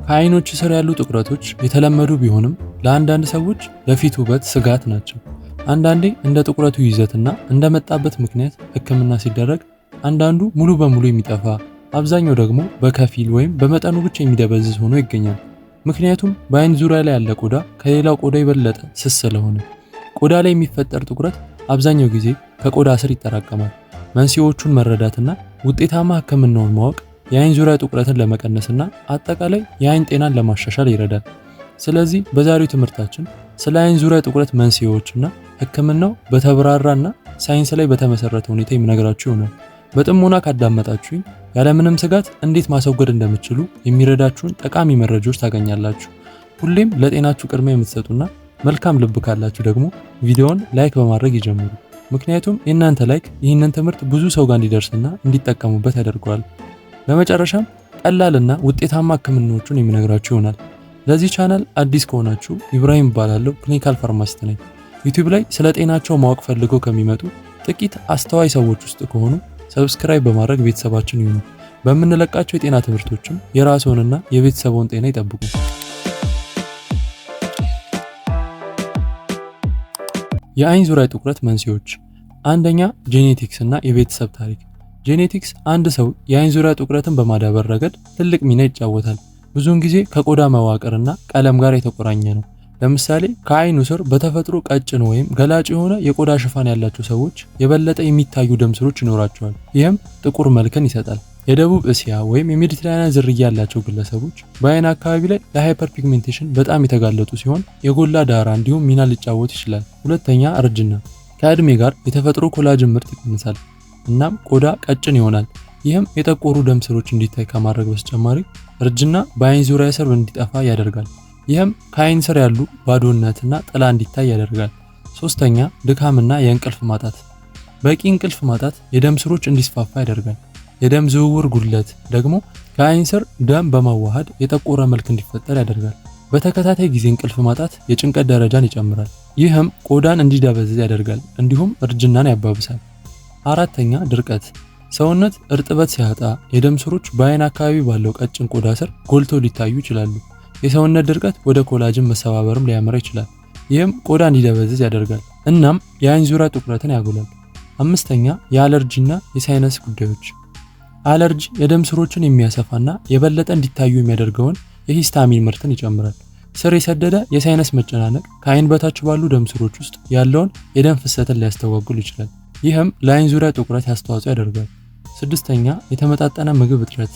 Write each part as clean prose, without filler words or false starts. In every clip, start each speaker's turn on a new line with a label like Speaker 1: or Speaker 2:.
Speaker 1: ከአይኖች ስር ያሉ ጥቁረቶች የተለመዱ ቢሆንም ለአንዳንድ ሰዎች ለፊት ውበት ስጋት ናቸው። አንዳንዴ እንደ ጥቁረቱ ይዘትና እንደመጣበት ምክንያት ሕክምና ሲደረግ አንዳንዱ ሙሉ በሙሉ የሚጠፋ፣ አብዛኛው ደግሞ በከፊል ወይም በመጠኑ ብቻ የሚደበዝዝ ሆኖ ይገኛል። ምክንያቱም በአይን ዙሪያ ላይ ያለ ቆዳ ከሌላው ቆዳ የበለጠ ስስ ስለሆነ። ቆዳ ላይ የሚፈጠር ጥቁረት አብዛኛው ጊዜ ከቆዳ ስር ይጠራቀማል። መንስኤዎቹን መረዳትና ውጤታማ ሕክምናውን ማወቅ የአይን ዙሪያ ጥቁረትን ለመቀነስና አጠቃላይ የአይን ጤናን ለማሻሻል ይረዳል። ስለዚህ በዛሬው ትምህርታችን ስለ አይን ዙሪያ ጥቁረት መንስኤዎችና ሕክምናው በተብራራና ሳይንስ ላይ በተመሰረተ ሁኔታ የምነግራችሁ ይሆናል። በጥሞና ካዳመጣችሁኝ ያለምንም ስጋት እንዴት ማስወገድ እንደምትችሉ የሚረዳችሁን ጠቃሚ መረጃዎች ታገኛላችሁ። ሁሌም ለጤናችሁ ቅድሚያ የምትሰጡና መልካም ልብ ካላችሁ ደግሞ ቪዲዮውን like በማድረግ ይጀምሩ። ምክንያቱም የእናንተ like ይህንን ትምህርት ብዙ ሰው ጋር እንዲደርስና እንዲጠቀሙበት ያደርገዋል። በመጨረሻም ቀላልና ውጤታማ ሕክምናዎቹን የምነግራችሁ ይሆናል። ለዚህ ቻናል አዲስ ከሆናችሁ ኢብራሂም እባላለሁ፣ clinical pharmacist ነኝ። ዩቲዩብ ላይ ስለ ጤናቸው ማወቅ ፈልገው ከሚመጡ ጥቂት አስተዋይ ሰዎች ውስጥ ከሆኑ subscribe በማድረግ ቤተሰባችን ይሁኑ። በምንለቃቸው የጤና ትምህርቶችም የራስዎንና የቤተሰቦን ጤና ይጠብቁ። የአይን ዙሪያ ጥቁረት መንስኤዎች፣ አንደኛ genetics እና የቤተሰብ ታሪክ። Genetics አንድ ሰው የአይን ዙሪያ ጥቁረትን በማዳበር ረገድ ትልቅ ሚና ይጫወታል። ብዙውን ጊዜ ከቆዳ መዋቅርና ቀለም ጋር የተቆራኘ ነው። ለምሳሌ ከአይኑ ስር በተፈጥሮ ቀጭን ወይም ገላጭ የሆነ የቆዳ ሽፋን ያላቸው ሰዎች የበለጠ የሚታዩ ደም ስሮች ይኖራቸዋል። ይህም ጥቁር መልክን ይሰጣል። የደቡብ እስያ ወይም የሜዲትራኒያን ዝርያ ያላቸው ግለሰቦች በአይን አካባቢ ላይ ለ hyperpigmentation በጣም የተጋለጡ ሲሆን የጎላ ዳራ እንዲሁም ሚና ሊጫወት ይችላል። ሁለተኛ እርጅና። ከእድሜ ጋር የተፈጥሮ collagen ምርት ይቀንሳል። እናም ቆዳ ቀጭን ይሆናል። ይህም የጠቆሩ ደም ስሮች እንዲታይ ከማድረግ በተጨማሪ እርጅና በአይን ዙሪያ ስር እንዲጠፋ ያደርጋል። ይህም ከአይን ስር ያሉ ባዶነትና ጥላ እንዲታይ ያደርጋል። ሶስተኛ ድካምና የእንቅልፍ ማጣት። በቂ እንቅልፍ ማጣት የደም ስሮች እንዲስፋፋ ያደርጋል። የደም ዝውውር ጉድለት ደግሞ ከአይን ስር ደም በማዋሃድ የጠቆረ መልክ እንዲፈጠር ያደርጋል። በተከታታይ ጊዜ እንቅልፍ ማጣት የጭንቀት ደረጃን ይጨምራል። ይህም ቆዳን እንዲደበዝዝ ያደርጋል፣ እንዲሁም እርጅናን ያባብሳል። አራተኛ ድርቀት። ሰውነት እርጥበት ሲያጣ የደም ስሮች በአይን አካባቢ ባለው ቀጭን ቆዳ ስር ጎልተው ሊታዩ ይችላሉ። የሰውነት ድርቀት ወደ collagen መሰባበርም ሊያመራ ይችላል። ይህም ቆዳ እንዲደበዝዝ ያደርጋል፣ እናም የአይን ዙሪያ ጥቁረትን ያጎላል። አምስተኛ የአለርጂና የ sinus ጉዳዮች። አለርጂ የደም ስሮችን የሚያሰፋና የበለጠ እንዲታዩ የሚያደርገውን የ histamine ምርትን ይጨምራል። ስር የሰደደ የ sinus መጨናነቅ ከአይን በታች ባሉ ደም ስሮች ውስጥ ያለውን የደም ፍሰትን ሊያስተጓጉል ይችላል። ይህም ለአይን ዙሪያ ጥቁረት አስተዋጽኦ ያደርጋል። ስድስተኛ የተመጣጠነ ምግብ እጥረት።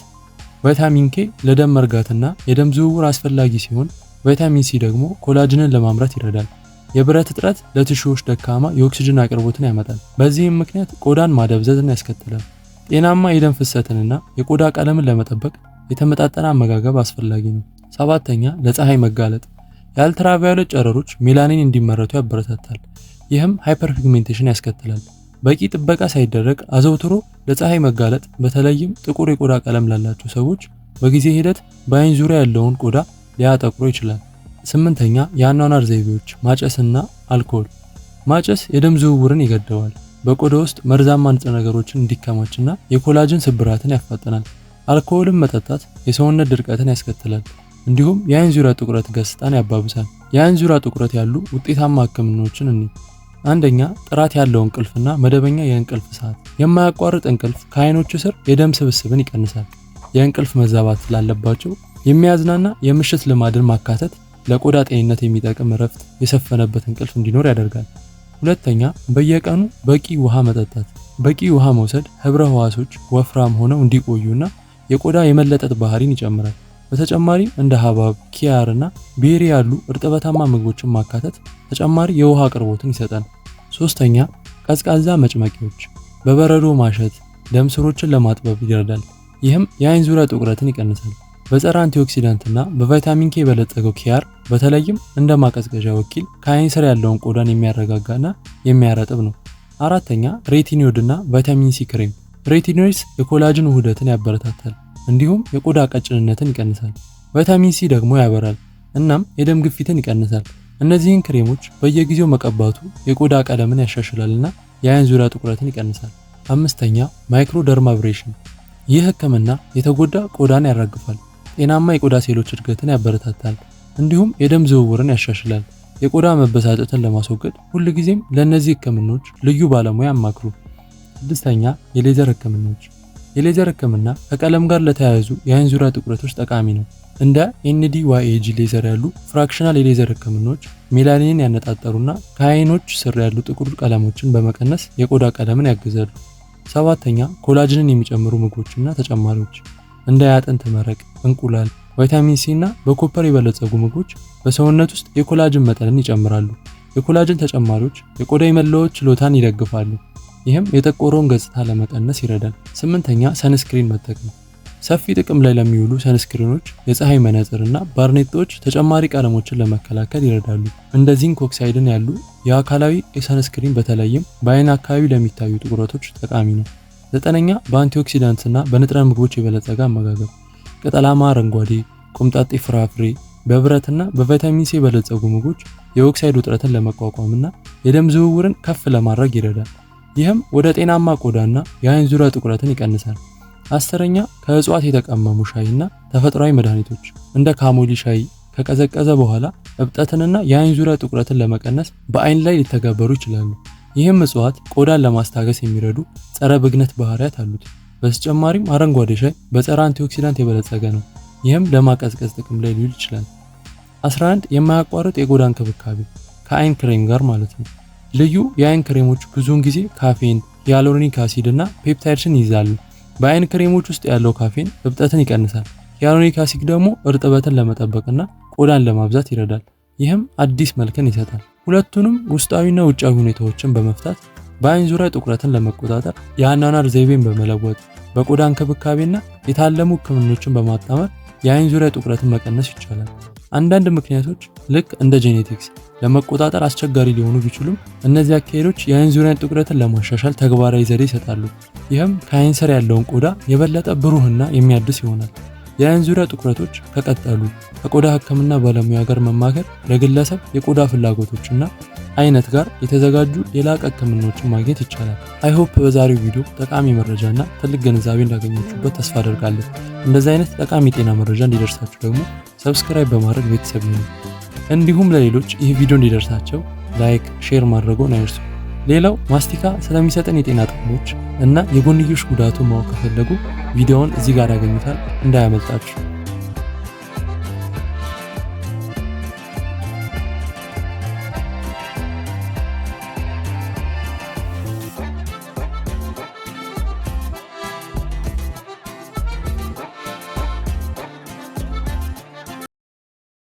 Speaker 1: ቫይታሚን ኬ ለደም መርጋትና የደም ዝውውር አስፈላጊ ሲሆን ቫይታሚን ሲ ደግሞ collagen ን ለማምረት ይረዳል። የብረት እጥረት ለ tissue ዎች ደካማ የኦክሲጅን አቅርቦትን ያመጣል። በዚህም ምክንያት ቆዳን ማደብዘዝን ያስከትላል። ጤናማ የደም ፍሰትንና የቆዳ ቀለምን ለመጠበቅ የተመጣጠነ አመጋገብ አስፈላጊ ነው። ሰባተኛ ለፀሐይ መጋለጥ። የአልትራቫዮሌት ጨረሮች ሜላኒን እንዲመረቱ ያበረታታል። ይህም hyperpigmentation ያስከትላል። በቂ ጥበቃ ሳይደረግ አዘውትሮ ለፀሐይ መጋለጥ በተለይም ጥቁር የቆዳ ቀለም ላላቸው ሰዎች በጊዜ ሂደት በአይን ዙሪያ ያለውን ቆዳ ሊያጠቁረው ይችላል። ስምንተኛ የአኗኗር ዘይቤዎች፣ ማጨስና አልኮል። ማጨስ የደም ዝውውርን ይገድበዋል። በቆዳ ውስጥ መርዛማ ንጥረ ነገሮችን እንዲከማችና የ collagen ስብራትን ያፋጥናል። አልኮልን መጠጣት የሰውነት ድርቀትን ያስከትላል። እንዲሁም የአይን ዙሪያ ጥቁረት ገጽታን ያባብሳል። የአይን ዙሪያ ጥቁረት ያሉ ውጤታማ ሕክምናዎችን እንይ። አንደኛ ጥራት ያለው እንቅልፍና መደበኛ የእንቅልፍ ሰዓት። የማያቋርጥ እንቅልፍ ከአይኖች ስር የደም ስብስብን ይቀንሳል። የእንቅልፍ መዛባት ላለባቸው የሚያዝናና የምሽት ልማድን ማካተት ለቆዳ ጤንነት የሚጠቅም እረፍት የሰፈነበት እንቅልፍ እንዲኖር ያደርጋል። ሁለተኛ በየቀኑ በቂ ውሃ መጠጣት። በቂ ውሃ መውሰድ ህብረ ህዋሶች ወፍራም ሆነው እንዲቆዩና የቆዳ የመለጠጥ ባህሪን ይጨምራል። በተጨማሪም እንደ ሐብሐብ፣ ኪያር እና berry ያሉ እርጥበታማ ምግቦችን ማካተት ተጨማሪ የውሃ አቅርቦትን ይሰጣል። ሶስተኛ ቀዝቃዛ መጭመቂያዎች። በበረዶ ማሸት ደም ስሮችን ለማጥበብ ይረዳል። ይህም የአይን ዙሪያ ጥቁረትን ይቀንሳል። በጸረ antioxidant እና በቫይታሚን ኬ የበለጸገው ኪያር በተለይም እንደ ማቀዝቀዣ ወኪል ከአይን ስር ያለውን ቆዳን የሚያረጋጋና የሚያረጥብ ነው። አራተኛ retinoid እና ቫይታሚን ሲ ክሬም። Retinoids የ collagen ውህደትን ያበረታታል፣ እንዲሁም የቆዳ ቀጭንነትን ይቀንሳል። ቫይታሚን ሲ ደግሞ ያበራል፣ እናም የደም ግፊትን ይቀንሳል። እነዚህን ክሬሞች በየጊዜው መቀባቱ የቆዳ ቀለምን ያሻሽላልና የአይን ዙሪያ ጥቁረትን ይቀንሳል። አምስተኛ microdermabrasion። ይህ ህክምና የተጎዳ ቆዳን ያራግፋል። ጤናማ የቆዳ ሴሎች እድገትን ያበረታታል፣ እንዲሁም የደም ዝውውርን ያሻሽላል። የቆዳ መበሳጨትን ለማስወገድ ሁልጊዜም ለእነዚህ ህክምናዎች ልዩ ባለሙያ ያማክሩ። ስድስተኛ፣ የሌዘር ህክምናዎች። የሌዘር ህክምና ከቀለም ጋር ለተያያዙ የአይን ዙሪያ ጥቁረቶች ጠቃሚ ነው። እንደ Nd:YAG ሌዘር ያሉ fractional የሌዘር ህክምናዎች ሜላኒንን ያነጣጠሩና ከአይኖች ስር ያሉ ጥቁር ቀለሞችን በመቀነስ የቆዳ ቀለምን ያግዛሉ። ሰባተኛ፣ collagen ን የሚጨምሩ ምግቦችና ተጨማሪዎች። እንደ የአጥንት መረቅ፣ እንቁላል፣ ቫይታሚን ሲ እና በ copper የበለጸጉ ምግቦች በሰውነት ውስጥ የ collagen መጠንን ይጨምራሉ። የ collagen ተጨማሪዎች የቆዳ የመለወጥ ችሎታን ይደግፋሉ። ይህም የጠቆረውን ገጽታ ለመቀነስ ይረዳል። ስምንተኛ፣ sunscreen መጠቀም። ሰፊ ጥቅም ላይ ለሚውሉ sunscreen ኖች፣ የፀሐይ መነጽር እና ባርኔጦች ተጨማሪ ቀለሞችን ለመከላከል ይረዳሉ። እንደ zinc oxide ን ያሉ የአካላዊ የ sunscreen በተለይም በአይን አካባቢ ለሚታዩ ጥቁረቶች ጠቃሚ ነው። ዘጠነኛ፣ በ antioxidants እና በንጥረ ምግቦች የበለጸገ አመጋገብ። ቅጠላማ አረንጓዴ፣ ቆምጣጤ ፍራፍሬ፣ በብረትና በቫይታሚን ሲ የበለጸጉ ምግቦች የኦክሳይድ ውጥረትን ለመቋቋምና የደም ዝውውርን ከፍ ለማድረግ ይረዳል። ይህም ወደ ጤናማ ቆዳና የአይን ዙሪያ ጥቁረትን ይቀንሳል። 10ኛ፣ ከእጽዋት የተቀመሙ ሻይና ተፈጥሯዊ መድኃኒቶች። እንደ chamomile ሻይ ከቀዘቀዘ በኋላ እብጠትንና የአይን ዙሪያ ጥቁረትን ለመቀነስ በአይን ላይ ሊተገበሩ ይችላሉ። ይህም እጽዋት ቆዳን ለማስታገስ የሚረዱ ጸረ ብግነት ባህሪያት አሉት። በተጨማሪም አረንጓዴ ሻይ በጸረ antioxidant የበለጸገ ነው። ይህም ለማቀዝቀዝ ጥቅም ላይ ሊውል ይችላል። 11፣ የማያቋርጥ የቆዳ እንክብካቤ ከአይን ክሬም ጋር ማለት ነው። ልዩ የአይን ክሬሞች ብዙውን ጊዜ ካፌን፣ hyaluronic acid እና peptides ን ይይዛሉ። በአይን ክሬሞች ውስጥ ያለው ካፌን እብጠትን ይቀንሳል። Hyaluronic acid ደግሞ እርጥበትን ለመጠበቅና ቆዳን ለማብዛት ይረዳል። ይህም አዲስ መልክን ይሰጣል። ሁለቱንም ውስጣዊና ውጫዊ ሁኔታዎችን በመፍታት በአይን ዙሪያ ጥቁረትን ለመቆጣጠር የአኗኗር ዘይቤን በመለወጥ፣ በቆዳ እንክብካቤና የታለሙ ህክምናዎችን በማጣመር የአይን ዙሪያ ጥቁረትን መቀነስ ይቻላል። አንዳንድ ምክንያቶች ልክ እንደ genetics ለመቆጣጠር አስቸጋሪ ሊሆኑ ቢችሉም እነዚህ አካሄዶች የአይን ዙሪያን ጥቁረትን ለማሻሻል ተግባራዊ ዘዴ ይሰጣሉ። ይህም ከአይን ስር ያለውን ቆዳ የበለጠ ብሩህና የሚያድስ ይሆናል። የአይን ዙሪያ ጥቁረቶች ከቀጠሉ ከቆዳ ህክምና ባለሙያ ጋር መማከር ለግለሰብ የቆዳ ፍላጎቶችና አይነት ጋር የተዘጋጁ የላቀ ህክምናዎችን ማግኘት ይቻላል። I hope በዛሬው ቪዲዮ ጠቃሚ መረጃና ትልቅ ግንዛቤ እንዳገኛችሁበት ተስፋ አደርጋለሁ። እንደዚህ አይነት ጠቃሚ የጤና መረጃ እንዲደርሳችሁ ደግሞ subscribe በማድረግ ቤተሰብ ይሁኑ። እንዲሁም ለሌሎች ይህ ቪዲዮ እንዲደርሳቸው like፣ share ማድረግዎን አይርሱ። ሌላው ማስቲካ ስለሚሰጠን የጤና ጥቅሞች እና የጎንዮሽ ጉዳቱ ማወቅ ከፈለጉ ቪዲዮውን እዚህ ጋር ያገኙታል፣ እንዳያመልጣችሁ።